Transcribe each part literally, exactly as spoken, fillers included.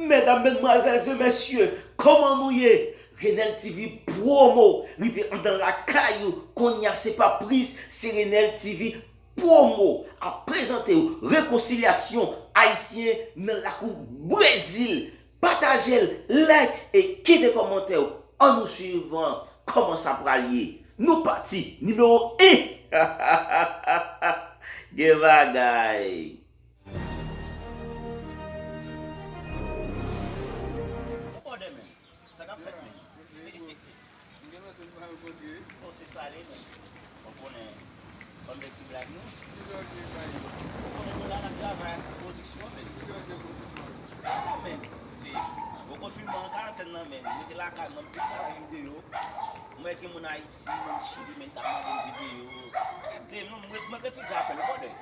Medam, medmwazèl e mesye, kòman nou ye? Renel T V Promo rive anndan lakay ou. Kounye a se pa plis, se Renel T V Promo ap prezante w rekonsilyasyon ayisyen nan lakou Brezil. Pataje l, like e kite kòmantè w. Ann nou swiv kòman sa pral ye. Nou pati, nimewo en. Gen bagay. Sa k ap fèt, men? M gen lòt moun pa rankontre wi. Bon, se sa li, men. Ou konnen, ban m de ti blag nou. Ou konnen nou la n ap travay ak pwodiksyon, men. Ah, men. Se, bon, konfinman an ka atann nan, men. Rete lakay mwen, m plis travay videyo. M wè gen moun Ayiti, moun Chili, men k ap mande m videyo. Te, non, mwen, mwen refize apèl, ou konnen.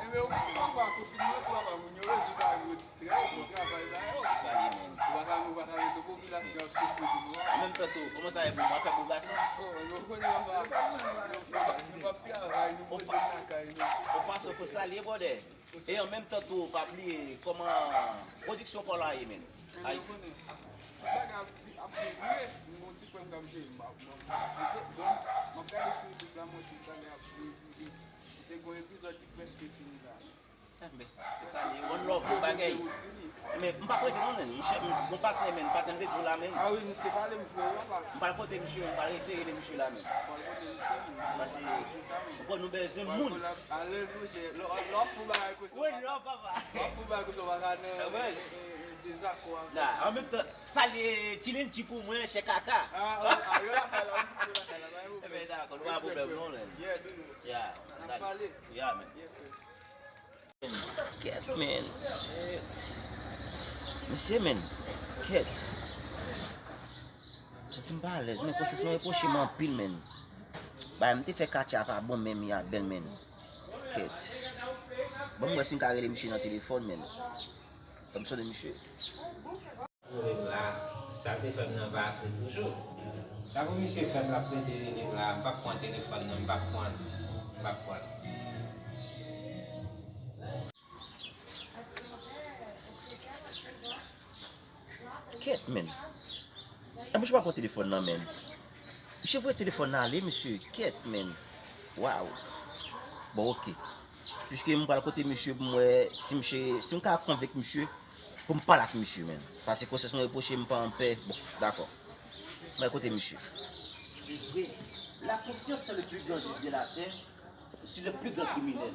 Ebyen, ou konn pafwa konfinman tou, papa, moun yo bezwen ba yo. An menm tan tou, kòman sa ye pou mwen fè pou gason? Yon fason pou salye, brother. E an menm tan tou, pa bliye kòman pwodiksyon pa w la ye, men. Ayiti. Enben, se sa li ye. One love, bon bagay. Men, m p ap rete non, men. Misye, m, bon patnè, men. Patnè m te di w la, men. Ah wi, misye pale, m frè yo la. M pral kote misye, m pral eseye rele misye la, men. Pral kote misye, men. Paske, ou konn nou bezwen moun. Alèz, monchè. Lè w fè bagay konsa. Wi, lè w papa. Lè w fè bagay konsa, w pa ka nan, eh, eh, eh, dezakò avè. La, an menm tan, salye Tilin ti pou mwen, chè kaka. Ah, ah, ah, yo lakay la, wi, yo lakay la, pa gen pwoblèm. Ebyen, dakò, nou pa gen pwoblèm non, men. Yeah, nou. Yeah, n ap pale. Yeah, men. Yeah, frè. Kèt, men. Shit. Mesye, men. Kèt. M santi m pa alèz, men konsyans mwen repwoche m anpil, men. Bagay m te fè Katia pa bon, men Mia bèl, men. Kèt. Ban m wè si m ka rele misye nan telefòn, men. Ban m sonnen misye. Mwen menm la, sa te fè m nan pase toujou. Sa pou misye fè m, l ap tande rele m la, m p ap pran telefòn nan, m p ap pran l. M p ap pran l. Kèt, men. Anplis, m pa pran telefòn nan, men. Misye voye telefòn nan ale, mesye. Kèt, men. Waw. Bon, oke. Piske m pral kote misye pou m wè si misye, si m ka konvenk misye pou m pale ak misye, men. Paske konsyans mwen repwoche m pa anpè. Bon, dakò. M pral kote misye. Se vre, la conscience c'est le plus grand juge de la terre, c'est le plus grand criminel.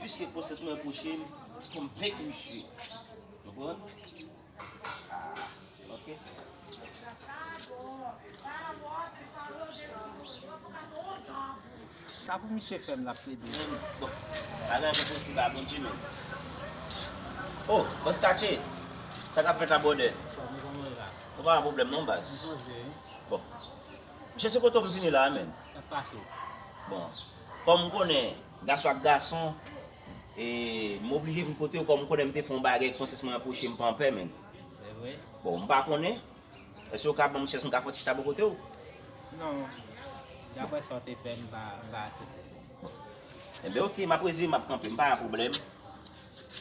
Piske konsyans mwen repwoche m, fò m konvenk misye. Konprann? Ah, ok. Sa pou misye fè m, l ap plede. Bon, bagay enposib a Bondye, men. Oh, bòs Katye, sa k ap fèt la, brother? Ou pa gen pwoblèm non, baz. Bon. Mesye, se kote w m vini la, men. Sa k pase? Bon, kòm m konnen gason ak gason, e m oblije vin kote w, kòm m konnen m te fè yon bagay, konsyans mwen repwoche m pa anpè, men. Se vre? Bon, m pa konnen. Èske w ka ban m chans m ka fè yon ti chita bò kote w? Non. Daprè sa w te fè, m pa, m pa aksepte. Enben, oke, m ap rezeye, m ap kanpe, m pa gen pwoblèm.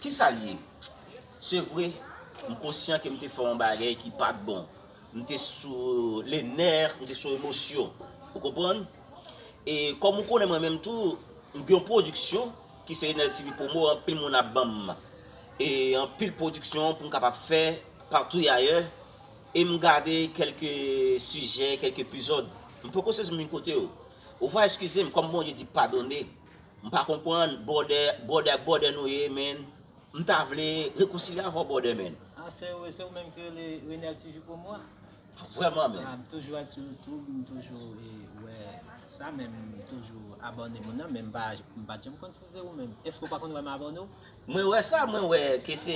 Kisa l ye? Se vre, m konsyan ke m te fè yon bagay ki pa t bon. M te sou le nè, m te sou emosyon. Ou konprann? E kòm ou konnen mwen menm tou, m gen yon pwodiksyon ki se Enel T V Promo, anpil moun ap ban m e anpil pwodiksyon pou m kapab fè patou e ayè. E m gade kèlke sijè, kèlke epizòd. M poko sezi m vin kote w. Ou va eskize m, kòm Bondye di padone. M pa konprann, brother, brother ak brother nou ye, men. M ta vle rekonsilye avè w, brother, men. Ah, se ou, se ou menm ki rele Renel T V Promo a? Vrèman, men. Ah, m toujou wè sou YouTube, m toujou, e, wè sa, men m toujou abòne moun nan, men m pa, m pa t janm konn si se ou menm. Èske w pa konn wè m abòne w? Mwen wè sa, mwen wè ke se,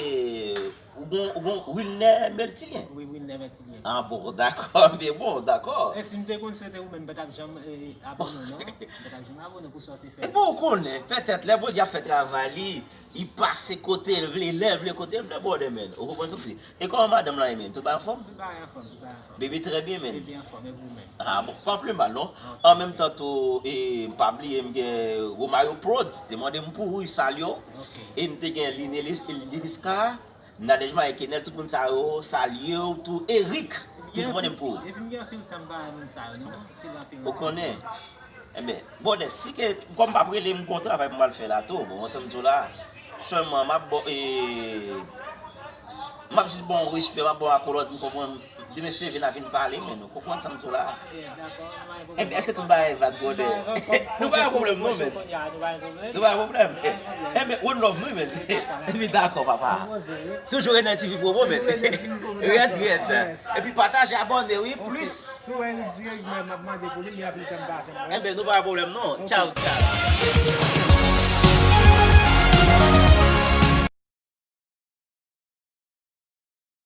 ou gon, ou gon Wilner Meltilien. Wi, Wilner Meltilien. Ah bon, dakò, men bon, dakò. E si m te konn se te ou menm, m pa t ap janm, e, abòne w, non. M pa t ap janm abòne w pou sa w te fè. Epi w konnen, petèt, lè Bondye ap fè travay li, li pase kote l vle, lè l vle, kote l vle, brother, men. Ou konprann sa m di? E kòman madanm lan ye menm? Tout bagay anfòm? Tout bagay anfòm, tout bagay anfòm. Bebe trè byen, men. Bebe anfòm, e ou menm? Ah bon, pa pli mal, non. Ok. An menm tan tou, e, pa bliye, m gen Romario Prod, te mande m pou wi, salye w. Ok. E m te gen Linelis-, Liniska, Nadèjma e Kenèl, tout moun sa yo, salye w tou. Erik, toujou mande m pou ou. Epi m gen anpil tan m pa wè moun sa yo, non? Anpil, anpil. Ou konnen? Enben, brother, si ke, kòm m p ap rele, m gon travay pou m al fè la tou. Bon, ansanm tou la, sèlman, m ap bon, e, m ap jis bon respè, m ap bon akolòt, m konprann. Demen se vin a vin pale, men nou konprann sa m tou la. Enben, èske tout bagay vag, brother? Nou pa gen pwoblèm, non, men. Nou pa gen pwoblèm. Enben, one love, nou, men. Epi dakò, papa. Toujou Renel T V Promo, men. Rèd, rèd. Epi pataje, abòne, wi, plis. Si w wè l dirèk, mwen, m ap mande pou li, m gen anpil tan m pa janm wè. Enben, nou pa gen pwoblèm, non. Tchaw, tchaw.